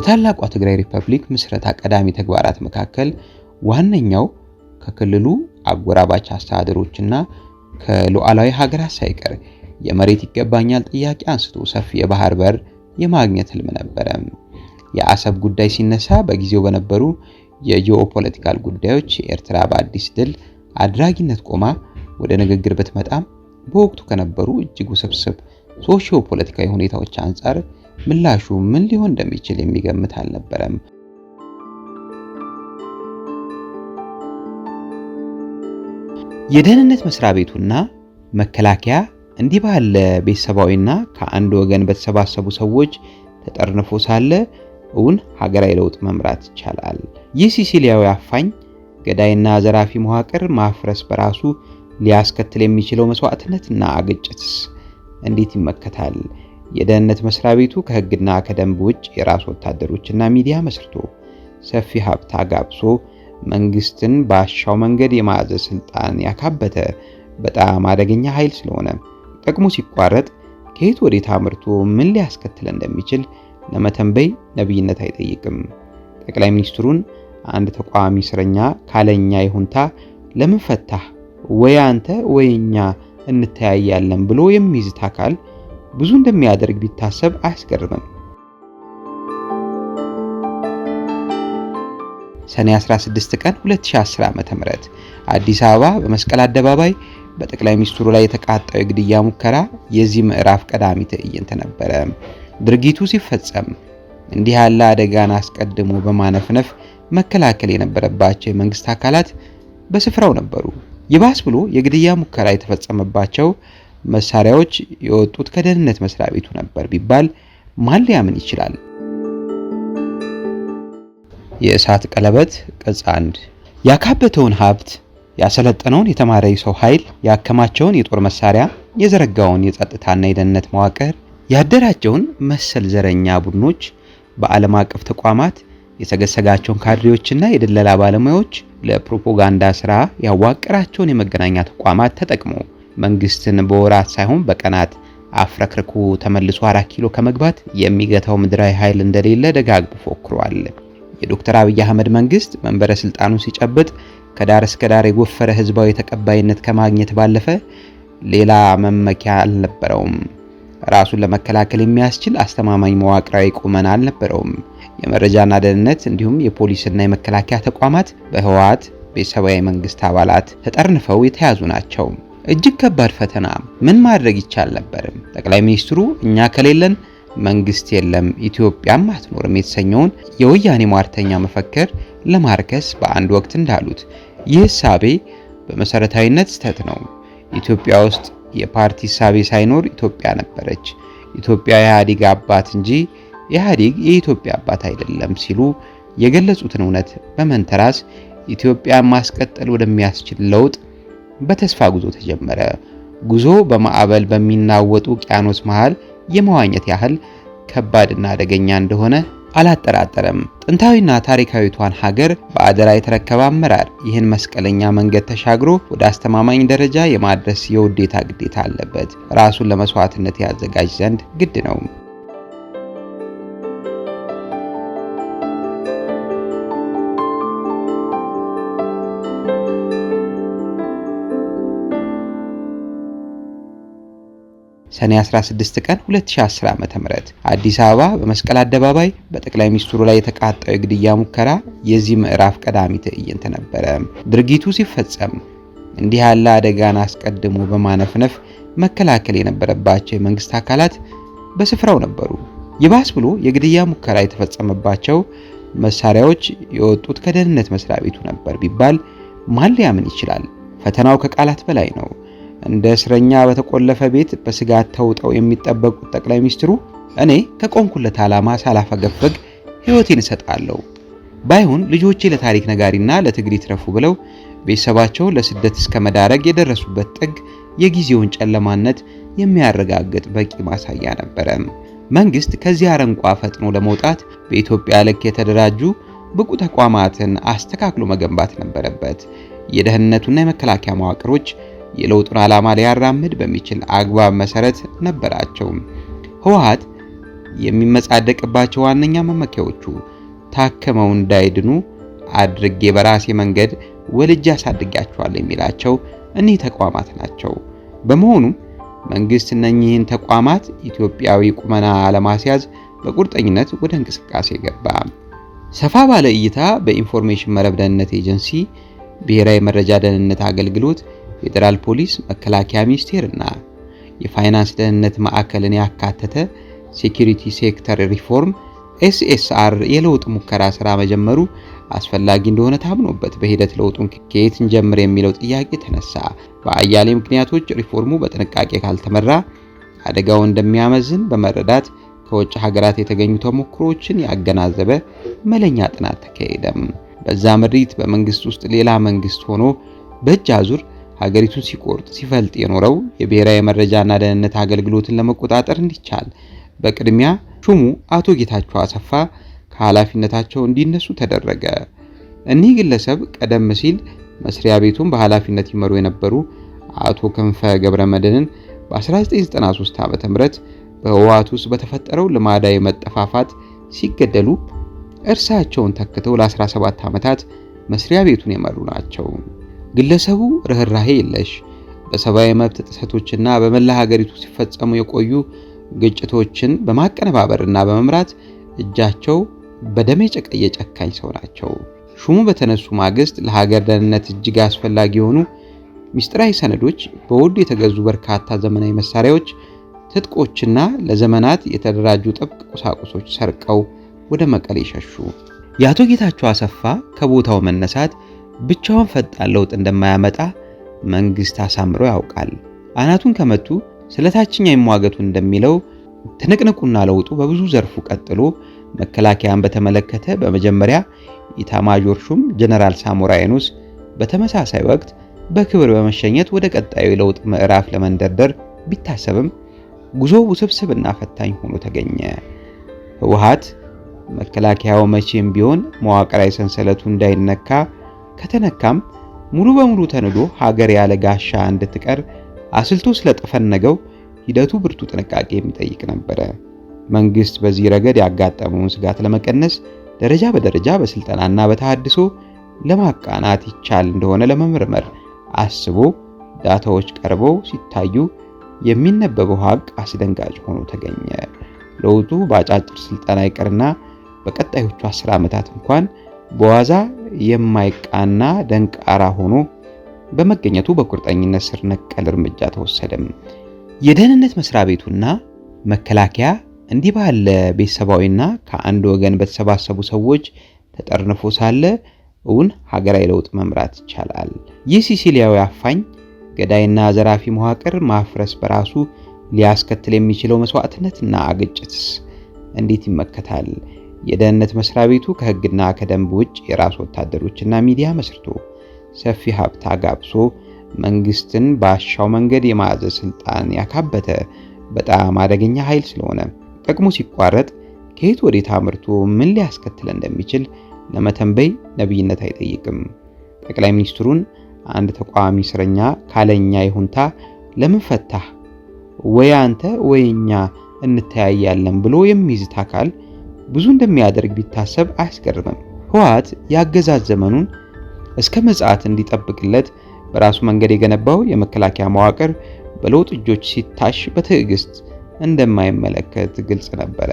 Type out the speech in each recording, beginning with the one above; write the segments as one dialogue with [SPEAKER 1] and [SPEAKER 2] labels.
[SPEAKER 1] ከታላቋ ትግራይ ሪፐብሊክ ምስረታ ቀዳሚ ተግባራት መካከል ዋነኛው ከክልሉ አጎራባች አስተዳደሮችና ከሉዓላዊ ሀገራት ሳይቀር የመሬት ይገባኛል ጥያቄ አንስቶ ሰፊ የባህር በር የማግኘት ህልም ነበረ። የአሰብ ጉዳይ ሲነሳ በጊዜው በነበሩ የጂኦፖለቲካል ጉዳዮች ኤርትራ በአዲስ ድል አድራጊነት ቆማ ወደ ንግግር ብትመጣም በወቅቱ ከነበሩ እጅግ ውስብስብ ሶሺዮ ፖለቲካዊ ሁኔታዎች አንጻር ምላሹ ምን ሊሆን እንደሚችል የሚገምት አልነበረም። የደህንነት መስሪያ ቤቱና መከላከያ እንዲህ ባለ ቤተሰባዊና ከአንድ ወገን በተሰባሰቡ ሰዎች ተጠርንፎ ሳለ እውን ሀገራዊ ለውጥ መምራት ይቻላል? ይህ ሲሲሊያዊ አፋኝ ገዳይና ዘራፊ መዋቅር ማፍረስ በራሱ ሊያስከትል የሚችለው መስዋዕትነትና ግጭትስ እንዴት ይመከታል? የደህንነት መስሪያ ቤቱ ከህግና ከደንብ ውጭ የራሱ ወታደሮችና ሚዲያ መስርቶ ሰፊ ሀብት አጋብሶ መንግስትን ባሻው መንገድ የማዘዝ ስልጣን ያካበተ በጣም አደገኛ ኃይል ስለሆነ ጥቅሙ ሲቋረጥ ከየት ወዴት አምርቶ ምን ሊያስከትል እንደሚችል ለመተንበይ ነብይነት አይጠይቅም። ጠቅላይ ሚኒስትሩን አንድ ተቃዋሚ እስረኛ ካለኛ ይሁንታ ለምን ፈታህ ወይ አንተ ወይ እኛ እንተያያለን ብሎ የሚዝት አካል ብዙ እንደሚያደርግ ቢታሰብ አያስገርምም። ሰኔ 16 ቀን 2010 ዓ.ም አዲስ አበባ በመስቀል አደባባይ በጠቅላይ ሚኒስትሩ ላይ የተቃጣው የግድያ ሙከራ የዚህ ምዕራፍ ቀዳሚ ትዕይንት ነበረ። ድርጊቱ ሲፈጸም እንዲህ ያለ አደጋን አስቀድሞ በማነፍነፍ መከላከል የነበረባቸው የመንግስት አካላት በስፍራው ነበሩ። ይባስ ብሎ የግድያ ሙከራ የተፈጸመባቸው መሳሪያዎች የወጡት ከደህንነት መስሪያ ቤቱ ነበር ቢባል ማን ሊያምን ይችላል? የእሳት ቀለበት ቅጽ 1። ያካበተውን ሀብት፣ ያሰለጠነውን የተማረ የሰው ኃይል፣ ያከማቸውን የጦር መሳሪያ፣ የዘረጋውን የጸጥታና የደህንነት መዋቅር፣ ያደራጀውን መሰል ዘረኛ ቡድኖች፣ በዓለም አቀፍ ተቋማት የሰገሰጋቸውን ካድሬዎችና የድለላ ባለሙያዎች፣ ለፕሮፓጋንዳ ስራ ያዋቀራቸውን የመገናኛ ተቋማት ተጠቅሞ መንግስትን በወራት ሳይሆን በቀናት አፍረክርኮ ተመልሶ 4 ኪሎ ከመግባት የሚገታው ምድራዊ ኃይል እንደሌለ ደጋግሞ ፎክሯል። የዶክተር አብይ አህመድ መንግስት መንበረ ስልጣኑን ሲጨብጥ ከዳር እስከ ዳር የጎፈረ ህዝባዊ ተቀባይነት ከማግኘት ባለፈ ሌላ መመኪያ አልነበረውም። ራሱን ለመከላከል የሚያስችል አስተማማኝ መዋቅራዊ ቁመና አልነበረውም። የመረጃና ደህንነት እንዲሁም የፖሊስና የመከላከያ ተቋማት በህወሓት ቤተሰባዊ መንግስት አባላት ተጠርንፈው የተያዙ ናቸው። እጅግ ከባድ ፈተና። ምን ማድረግ ይቻል ነበርም? ጠቅላይ ሚኒስትሩ እኛ ከሌለን መንግስት የለም ኢትዮጵያም አትኖርም የተሰኘውን የወያኔ ሟርተኛ መፈክር ለማርከስ በአንድ ወቅት እንዳሉት ይህ እሳቤ በመሰረታዊነት ስህተት ነው። ኢትዮጵያ ውስጥ የፓርቲ እሳቤ ሳይኖር ኢትዮጵያ ነበረች። ኢትዮጵያ የኢህአዴግ አባት እንጂ ኢህአዴግ የኢትዮጵያ አባት አይደለም ሲሉ የገለጹትን እውነት በመንተራስ ኢትዮጵያን ማስቀጠል ወደሚያስችል ለውጥ በተስፋ ጉዞ ተጀመረ። ጉዞ በማዕበል በሚናወጡ ውቅያኖስ መሃል የመዋኘት ያህል ከባድና አደገኛ እንደሆነ አላጠራጠረም። ጥንታዊና ታሪካዊቷን ሀገር በአደራ የተረከበ አመራር ይህን መስቀለኛ መንገድ ተሻግሮ ወደ አስተማማኝ ደረጃ የማድረስ የውዴታ ግዴታ አለበት። ራሱን ለመስዋዕትነት ያዘጋጅ ዘንድ ግድ ነው። ሰኔ 16 ቀን 2010 ዓ.ም አዲስ አበባ በመስቀል አደባባይ በጠቅላይ ሚኒስትሩ ላይ የተቃጣው የግድያ ሙከራ የዚህ ምዕራፍ ቀዳሚ ትዕይንት ነበረ። ድርጊቱ ሲፈጸም እንዲህ ያለ አደጋን አስቀድሞ በማነፍነፍ መከላከል የነበረባቸው የመንግስት አካላት በስፍራው ነበሩ። ይባስ ብሎ የግድያ ሙከራ የተፈጸመባቸው መሳሪያዎች የወጡት ከደህንነት መስሪያ ቤቱ ነበር ቢባል ማን ሊያምን ይችላል? ፈተናው ከቃላት በላይ ነው። እንደ እስረኛ በተቆለፈ ቤት በስጋት ተውጠው የሚጠበቁት ጠቅላይ ሚኒስትሩ እኔ ከቆምኩለት ዓላማ ሳላፈገፈግ ሕይወቴን እሰጣለሁ፣ ባይሆን ልጆቼ ለታሪክ ነጋሪና ለትግል ይትረፉ ብለው ቤተሰባቸውን ለስደት እስከ መዳረግ የደረሱበት ጥግ የጊዜውን ጨለማነት የሚያረጋግጥ በቂ ማሳያ ነበረ። መንግስት ከዚህ አረንቋ ፈጥኖ ለመውጣት በኢትዮጵያ ልክ የተደራጁ ብቁ ተቋማትን አስተካክሎ መገንባት ነበረበት። የደህንነቱና የመከላከያ መዋቅሮች የለውጡን ዓላማ ሊያራምድ በሚችል አግባብ መሰረት ነበራቸው። ህወሓት የሚመጻደቅባቸው ዋነኛ መመኪያዎቹ ታክመው እንዳይድኑ አድርጌ በራሴ መንገድ ወልጄ አሳድጋቸዋለሁ የሚላቸው እኒህ ተቋማት ናቸው። በመሆኑም መንግስት እነኚህን ተቋማት ኢትዮጵያዊ ቁመና ለማስያዝ በቁርጠኝነት ወደ እንቅስቃሴ ገባ። ሰፋ ባለ እይታ በኢንፎርሜሽን መረብ ደህንነት ኤጀንሲ፣ ብሔራዊ መረጃ ደህንነት አገልግሎት፣ ፌዴራል ፖሊስ፣ መከላከያ ሚኒስቴር እና የፋይናንስ ደህንነት ማዕከልን ያካተተ Security Sector Reform SSR የለውጥ ሙከራ ስራ መጀመሩ አስፈላጊ እንደሆነ ታምኖበት በሂደት ለውጡን ከየት እንጀምር የሚለው ጥያቄ ተነሳ። በአያሌ ምክንያቶች ሪፎርሙ በጥንቃቄ ካልተመራ አደጋው እንደሚያመዝን በመረዳት ከውጭ ሀገራት የተገኙ ተሞክሮዎችን ያገናዘበ መለኛ ጥናት ተካሄደም። በዛ ምሪት በመንግስት ውስጥ ሌላ መንግስት ሆኖ በእጅ አዙር ሀገሪቱን ሲቆርጥ ሲፈልጥ የኖረው የብሔራዊ መረጃና ደህንነት አገልግሎትን ለመቆጣጠር እንዲቻል በቅድሚያ ሹሙ አቶ ጌታቸው አሰፋ ከኃላፊነታቸው እንዲነሱ ተደረገ። እኒህ ግለሰብ ቀደም ሲል መስሪያ ቤቱን በኃላፊነት ይመሩ የነበሩ አቶ ክንፈ ገብረመድህንን በ1993 ዓ.ም በህወሓት ውስጥ በተፈጠረው ልማዳዊ መጠፋፋት ሲገደሉ እርሳቸውን ተክተው ለ17 ዓመታት መስሪያ ቤቱን የመሩ ናቸው። ግለሰቡ ርህራሄ የለሽ በሰብአዊ መብት ጥሰቶችና በመላ ሀገሪቱ ሲፈጸሙ የቆዩ ግጭቶችን በማቀነባበርና በመምራት እጃቸው በደም የጨቀየ ጨካኝ ሰው ናቸው። ሹሙ በተነሱ ማግስት ለሀገር ደህንነት እጅግ አስፈላጊ የሆኑ ሚስጥራዊ ሰነዶች፣ በውድ የተገዙ በርካታ ዘመናዊ መሳሪያዎች፣ ትጥቆችና ለዘመናት የተደራጁ ጥብቅ ቁሳቁሶች ሰርቀው ወደ መቀሌ ሸሹ። የአቶ ጌታቸው አሰፋ ከቦታው መነሳት ብቻውን ፈጣን ለውጥ እንደማያመጣ መንግስት አሳምሮ ያውቃል። አናቱን ከመቱ ስለ ታችኛ ይሟገቱ እንደሚለው ትንቅንቁና ለውጡ በብዙ ዘርፉ ቀጥሎ መከላከያን በተመለከተ በመጀመሪያ ኢታማዦር ሹም ጀነራል ሳሞራ የኑስ በተመሳሳይ ወቅት በክብር በመሸኘት ወደ ቀጣዩ የለውጥ ምዕራፍ ለመንደርደር ቢታሰብም ጉዞው ውስብስብና ፈታኝ ሆኖ ተገኘ። ህወሓት መከላከያው መቼም ቢሆን መዋቅራዊ ሰንሰለቱ እንዳይነካ፣ ከተነካም ሙሉ በሙሉ ተንዶ ሀገር ያለ ጋሻ እንድትቀር አስልቶ ስለጠፈነገው ሂደቱ ብርቱ ጥንቃቄ የሚጠይቅ ነበረ። መንግስት በዚህ ረገድ ያጋጠመውን ስጋት ለመቀነስ ደረጃ በደረጃ በስልጠናና በተሃድሶ ለማቃናት ይቻል እንደሆነ ለመመርመር አስቦ ዳታዎች ቀርበው ሲታዩ የሚነበበው ሀቅ አስደንጋጭ ሆኖ ተገኘ። ለውጡ በአጫጭር ስልጠና ይቅርና በቀጣዮቹ 10 ዓመታት እንኳን በዋዛ የማይቃና ደንቃራ ሆኖ በመገኘቱ በቁርጠኝነት ስር ነቀል እርምጃ ተወሰደም። የደህንነት መስሪያ ቤቱና መከላከያ እንዲህ ባለ ቤተሰባዊና ከአንድ ወገን በተሰባሰቡ ሰዎች ተጠርንፎ ሳለ እውን ሀገራዊ ለውጥ መምራት ይቻላል? ይህ ሲሲሊያዊ አፋኝ ገዳይና ዘራፊ መዋቅር ማፍረስ በራሱ ሊያስከትል የሚችለው መስዋዕትነትና ግጭትስ እንዴት ይመከታል? የደህንነት መስሪያ ቤቱ ከህግና ከደንብ ውጭ የራሱ ወታደሮችና ሚዲያ መስርቶ ሰፊ ሀብት አጋብሶ መንግስትን ባሻው መንገድ የማዘዝ ስልጣን ያካበተ በጣም አደገኛ ኃይል ስለሆነ ጥቅሙ ሲቋረጥ ከየት ወዴት አምርቶ ምን ሊያስከትል እንደሚችል ለመተንበይ ነብይነት አይጠይቅም። ጠቅላይ ሚኒስትሩን አንድ ተቃዋሚ እስረኛ ካለኛ ይሁንታ ለምን ፈታህ? ወይ አንተ ወይ እኛ እንተያያለን ብሎ የሚዝት አካል ብዙ እንደሚያደርግ ቢታሰብ አያስገርምም። ህወሓት የአገዛዝ ዘመኑን እስከ ምጽአት እንዲጠብቅለት በራሱ መንገድ የገነባው የመከላከያ መዋቅር በለውጥ እጆች ሲታሽ በትዕግስት እንደማይመለከት ግልጽ ነበረ።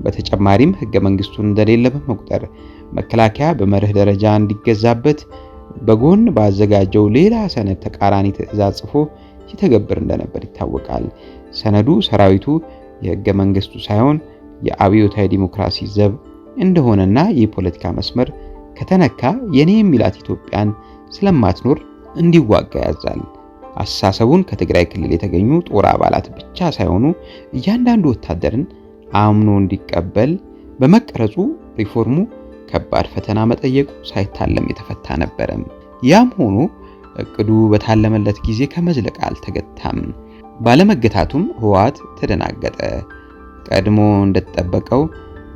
[SPEAKER 1] በተጨማሪም ህገ መንግስቱን እንደሌለ በመቁጠር መከላከያ በመርህ ደረጃ እንዲገዛበት በጎን ባዘጋጀው ሌላ ሰነድ ተቃራኒ ትዕዛዝ ጽፎ ሲተገብር እንደነበር ይታወቃል። ሰነዱ ሰራዊቱ የህገ መንግስቱ ሳይሆን የአብዮታዊ ዲሞክራሲ ዘብ እንደሆነና የፖለቲካ መስመር ከተነካ የኔ የሚላት ኢትዮጵያን ስለማትኖር እንዲዋጋ ያዛል። አስተሳሰቡን ከትግራይ ክልል የተገኙ ጦር አባላት ብቻ ሳይሆኑ እያንዳንዱ ወታደርን አምኖ እንዲቀበል በመቀረጹ ሪፎርሙ ከባድ ፈተና መጠየቁ ሳይታለም የተፈታ ነበረ። ያም ሆኖ እቅዱ በታለመለት ጊዜ ከመዝለቅ አልተገታም። ባለመገታቱም ህወሓት ተደናገጠ። ቀድሞ እንደተጠበቀው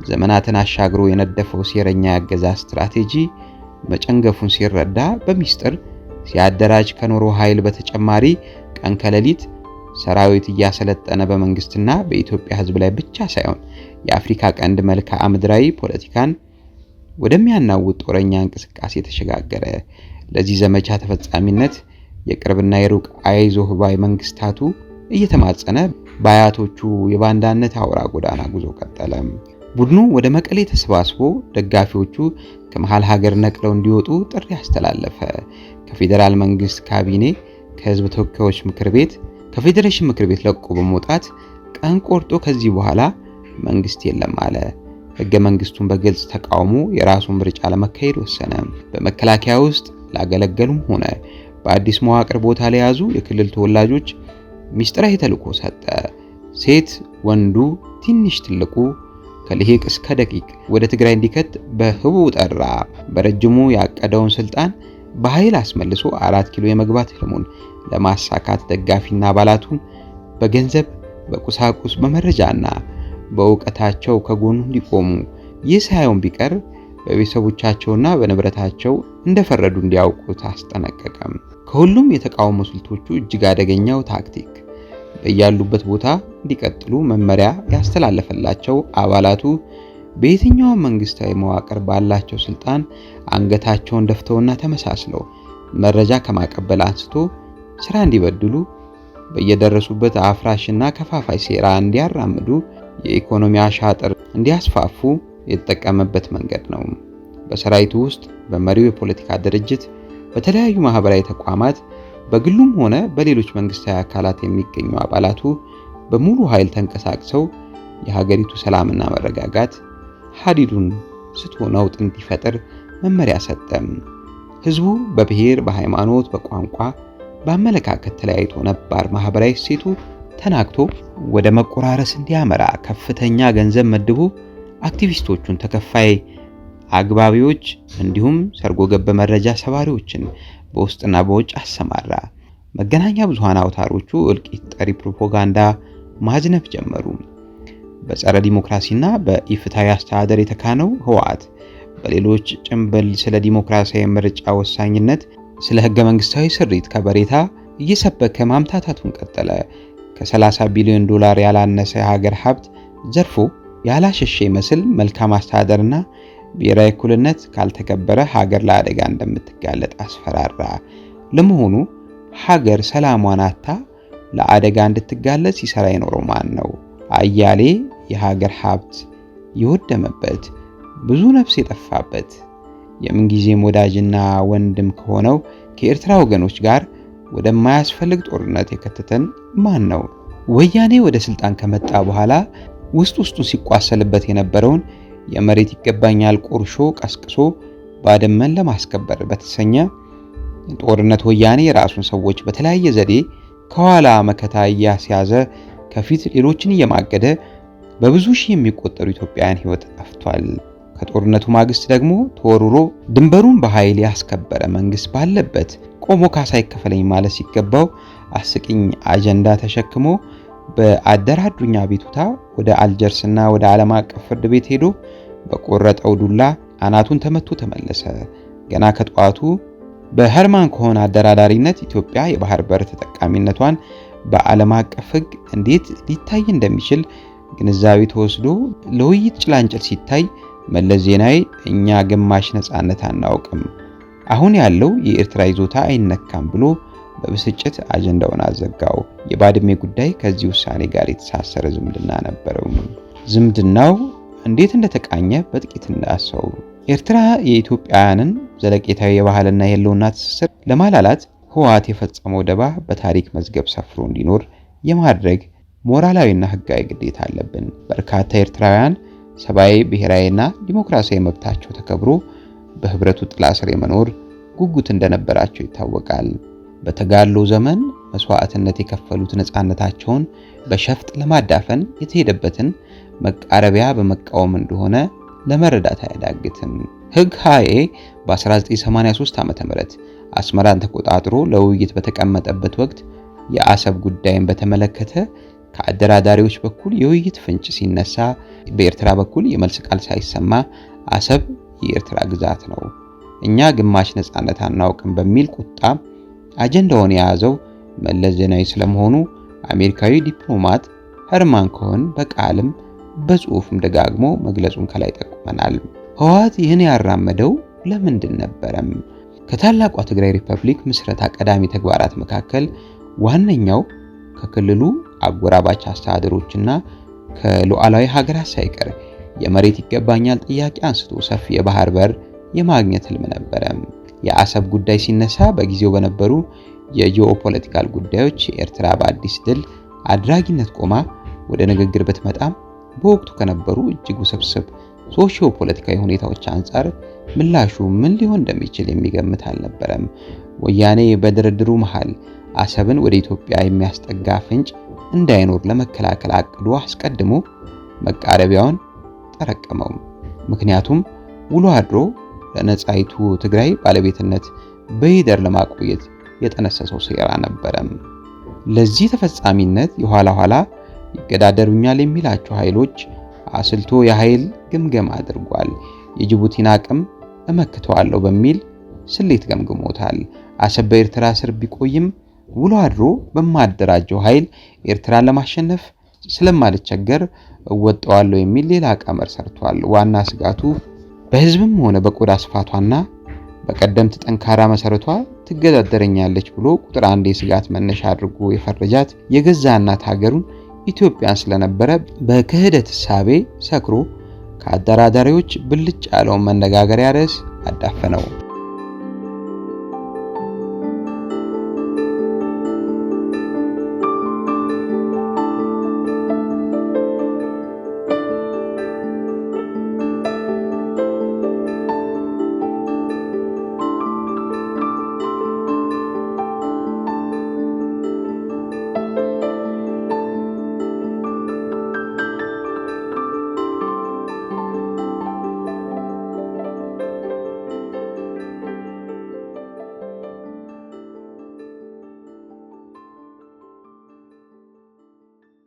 [SPEAKER 1] ዘመናትን አሻግሮ የነደፈው ሴረኛ ያገዛዝ ስትራቴጂ መጨንገፉን ሲረዳ በሚስጥር ሲያደራጅ ከኖሮ ኃይል በተጨማሪ ቀን ከሌሊት ሰራዊት እያሰለጠነ በመንግስትና በኢትዮጵያ ሕዝብ ላይ ብቻ ሳይሆን የአፍሪካ ቀንድ መልክዓ ምድራዊ ፖለቲካን ወደሚያናውጥ ጦረኛ እንቅስቃሴ ተሸጋገረ። ለዚህ ዘመቻ ተፈጻሚነት የቅርብና የሩቅ አይዞህ ባይ መንግስታቱ እየተማጸነ በአያቶቹ የባንዳነት አውራ ጎዳና ጉዞ ቀጠለ። ቡድኑ ወደ መቀሌ ተሰባስቦ ደጋፊዎቹ ከመሃል ሀገር ነቅለው እንዲወጡ ጥሪ አስተላለፈ። ከፌዴራል መንግስት ካቢኔ፣ ከህዝብ ተወካዮች ምክር ቤት፣ ከፌዴሬሽን ምክር ቤት ለቆ በመውጣት ቀን ቆርጦ ከዚህ በኋላ መንግስት የለም አለ። ህገ መንግስቱን በግልጽ ተቃውሞ የራሱን ምርጫ ለመካሄድ ወሰነ። በመከላከያ ውስጥ ላገለገሉም ሆነ በአዲስ መዋቅር ቦታ ለያዙ የክልል ተወላጆች ሚስጥራዊ ተልዕኮ ሰጠ። ሴት ወንዱ፣ ትንሽ ትልቁ፣ ከልሂቅ እስከ ደቂቅ ወደ ትግራይ እንዲከት በህቡዕ ጠራ። በረጅሙ ያቀደውን ስልጣን በኃይል አስመልሶ 4 ኪሎ የመግባት ህልሙን ለማሳካት ደጋፊና አባላቱን በገንዘብ፣ በቁሳቁስ፣ በመረጃና በእውቀታቸው ከጎኑ እንዲቆሙ፣ ይህ ሳይሆን ቢቀር በቤተሰቦቻቸውና በንብረታቸው እንደፈረዱ እንዲያውቁት አስጠነቀቀም። ከሁሉም የተቃውሞ ስልቶቹ እጅግ አደገኛው ታክቲክ በያሉበት ቦታ እንዲቀጥሉ መመሪያ ያስተላለፈላቸው አባላቱ በየትኛውም መንግስታዊ መዋቅር ባላቸው ስልጣን አንገታቸውን ደፍተውና ተመሳስለው መረጃ ከማቀበል አንስቶ ስራ እንዲበድሉ፣ በየደረሱበት አፍራሽና ከፋፋይ ሴራ እንዲያራምዱ፣ የኢኮኖሚ አሻጥር እንዲያስፋፉ የተጠቀመበት መንገድ ነው። በሰራዊቱ ውስጥ፣ በመሪው የፖለቲካ ድርጅት፣ በተለያዩ ማህበራዊ ተቋማት፣ በግሉም ሆነ በሌሎች መንግስታዊ አካላት የሚገኙ አባላቱ በሙሉ ኃይል ተንቀሳቅሰው የሀገሪቱ ሰላምና መረጋጋት ሀዲዱን ስቶ ነውጥ እንዲፈጥር መመሪያ ሰጠም። ህዝቡ በብሔር፣ በሃይማኖት፣ በቋንቋ፣ በአመለካከት ተለያይቶ ነባር ማህበራዊ እሴቱ ተናግቶ ወደ መቆራረስ እንዲያመራ ከፍተኛ ገንዘብ መድቦ አክቲቪስቶቹን፣ ተከፋይ አግባቢዎች እንዲሁም ሰርጎ ገብ መረጃ ሰባሪዎችን በውስጥና በውጭ አሰማራ። መገናኛ ብዙሃን አውታሮቹ እልቂት ጠሪ ፕሮፓጋንዳ ማዝነብ ጀመሩ። በጸረ ዲሞክራሲና በኢፍትሐዊ አስተዳደር የተካነው ህወሓት በሌሎች ጭንብል ስለ ዲሞክራሲያዊ ምርጫ ወሳኝነት፣ ስለ ህገ መንግስታዊ ስሪት ከበሬታ እየሰበከ ማምታታቱን ቀጠለ። ከ30 ቢሊዮን ዶላር ያላነሰ የሀገር ሀብት ዘርፎ ያላሸሸ ይመስል መልካም አስተዳደርና ብሔራዊ እኩልነት ካልተከበረ ሀገር ለአደጋ እንደምትጋለጥ አስፈራራ። ለመሆኑ ሀገር ሰላሟን አጥታ ለአደጋ እንድትጋለጥ ሲሰራ የኖረው ማን ነው? አያሌ የሀገር ሀብት የወደመበት፣ ብዙ ነፍስ የጠፋበት፣ የምንጊዜም ወዳጅና ወንድም ከሆነው ከኤርትራ ወገኖች ጋር ወደማያስፈልግ ጦርነት የከተተን ማን ነው? ወያኔ ወደ ስልጣን ከመጣ በኋላ ውስጥ ውስጡን ሲቋሰልበት የነበረውን የመሬት ይገባኛል ቁርሾ ቀስቅሶ ባድመን ለማስከበር በተሰኘ ጦርነት ወያኔ የራሱን ሰዎች በተለያየ ዘዴ ከኋላ መከታ እያስያዘ ከፊት ሌሎችን እየማገደ በብዙ ሺህ የሚቆጠሩ ኢትዮጵያውያን ሕይወት ጠፍቷል። ከጦርነቱ ማግስት ደግሞ ተወርሮ ድንበሩን በኃይል ያስከበረ መንግስት ባለበት ቆሞ ካሳ ይከፈለኝ ማለት ሲገባው አስቂኝ አጀንዳ ተሸክሞ በአደራድሩኝ አቤቱታ ወደ አልጀርስና ወደ ዓለም አቀፍ ፍርድ ቤት ሄዶ በቆረጠው ዱላ አናቱን ተመቶ ተመለሰ። ገና ከጠዋቱ በኸርማን ኮሆን አደራዳሪነት ኢትዮጵያ የባህር በር ተጠቃሚነቷን በዓለም አቀፍ ሕግ እንዴት ሊታይ እንደሚችል ግንዛቤ ተወስዶ ለውይይት ጭላንጭል ሲታይ መለስ ዜናዊ እኛ ግማሽ ነፃነት አናውቅም፣ አሁን ያለው የኤርትራ ይዞታ አይነካም ብሎ በብስጭት አጀንዳውን አዘጋው። የባድሜ ጉዳይ ከዚህ ውሳኔ ጋር የተሳሰረ ዝምድና ነበረው። ዝምድናው እንዴት እንደተቃኘ በጥቂት እንዳሰው። ኤርትራ የኢትዮጵያውያንን ዘለቄታዊ የባህልና የህልውና ትስስር ለማላላት ህወሓት የፈጸመው ደባ በታሪክ መዝገብ ሰፍሮ እንዲኖር የማድረግ ሞራላዊና ህጋዊ ግዴታ አለብን። በርካታ ኤርትራውያን ሰብአዊ፣ ብሔራዊና ዲሞክራሲያዊ መብታቸው ተከብሮ በህብረቱ ጥላ ስር የመኖር ጉጉት እንደነበራቸው ይታወቃል። በተጋድሎ ዘመን መስዋዕትነት የከፈሉት ነፃነታቸውን በሸፍጥ ለማዳፈን የተሄደበትን መቃረቢያ በመቃወም እንደሆነ ለመረዳት አያዳግትም። ህግሓኤ በ1983 ዓ.ም አስመራን ተቆጣጥሮ ለውይይት በተቀመጠበት ወቅት የአሰብ ጉዳይን በተመለከተ ከአደራዳሪዎች በኩል የውይይት ፍንጭ ሲነሳ በኤርትራ በኩል የመልስ ቃል ሳይሰማ አሰብ የኤርትራ ግዛት ነው፣ እኛ ግማሽ ነፃነት አናውቅም በሚል ቁጣ አጀንዳውን የያዘው መለስ ዜናዊ ስለመሆኑ አሜሪካዊ ዲፕሎማት ኸርማን ኮኸን በቃልም በጽሑፍም ደጋግሞ መግለጹን ከላይ ጠቁመናል። ህወሓት ይህን ያራመደው ለምንድን ነበረም? ከታላቋ ትግራይ ሪፐብሊክ ምስረታ ቀዳሚ ተግባራት መካከል ዋነኛው ከክልሉ አጎራባች አስተዳደሮችና ከሉዓላዊ ሀገራት ሳይቀር የመሬት ይገባኛል ጥያቄ አንስቶ ሰፊ የባህር በር የማግኘት ህልም ነበረ። የአሰብ ጉዳይ ሲነሳ በጊዜው በነበሩ የጂኦፖለቲካል ጉዳዮች ኤርትራ በአዲስ ድል አድራጊነት ቆማ ወደ ንግግር ብትመጣም በወቅቱ ከነበሩ እጅግ ውስብስብ ሶሺዮ ፖለቲካዊ ሁኔታዎች አንጻር ምላሹ ምን ሊሆን እንደሚችል የሚገምት አልነበረም። ወያኔ በድርድሩ መሃል አሰብን ወደ ኢትዮጵያ የሚያስጠጋ ፍንጭ እንዳይኖር ለመከላከል አቅዶ አስቀድሞ መቃረቢያውን ጠረቀመው። ምክንያቱም ውሎ አድሮ ለነጻይቱ ትግራይ ባለቤትነት በይደር ለማቆየት የጠነሰሰው ሴራ ነበረ። ለዚህ ተፈጻሚነት የኋላ ኋላ ይገዳደሩኛል የሚላቸው ኃይሎች አስልቶ የኃይል ግምገማ አድርጓል። የጅቡቲን አቅም እመክተዋለሁ በሚል ስሌት ገምግሞታል። አሰብ በኤርትራ ስር ቢቆይም ውሎ አድሮ በማደራጀው ኃይል ኤርትራን ለማሸነፍ ስለማልቸገር እወጣዋለሁ የሚል ሌላ ቀመር ሰርቷል። ዋና ስጋቱ በህዝብም ሆነ በቆዳ ስፋቷና በቀደምት ጠንካራ መሰረቷ ትገዳደረኛለች ብሎ ቁጥር አንድ የስጋት መነሻ አድርጎ የፈረጃት የገዛ እናት ሀገሩን ኢትዮጵያን ስለነበረ በክህደት እሳቤ ሰክሮ ከአደራዳሪዎች ብልጭ ያለውን መነጋገሪያ ርዕስ አዳፈነው።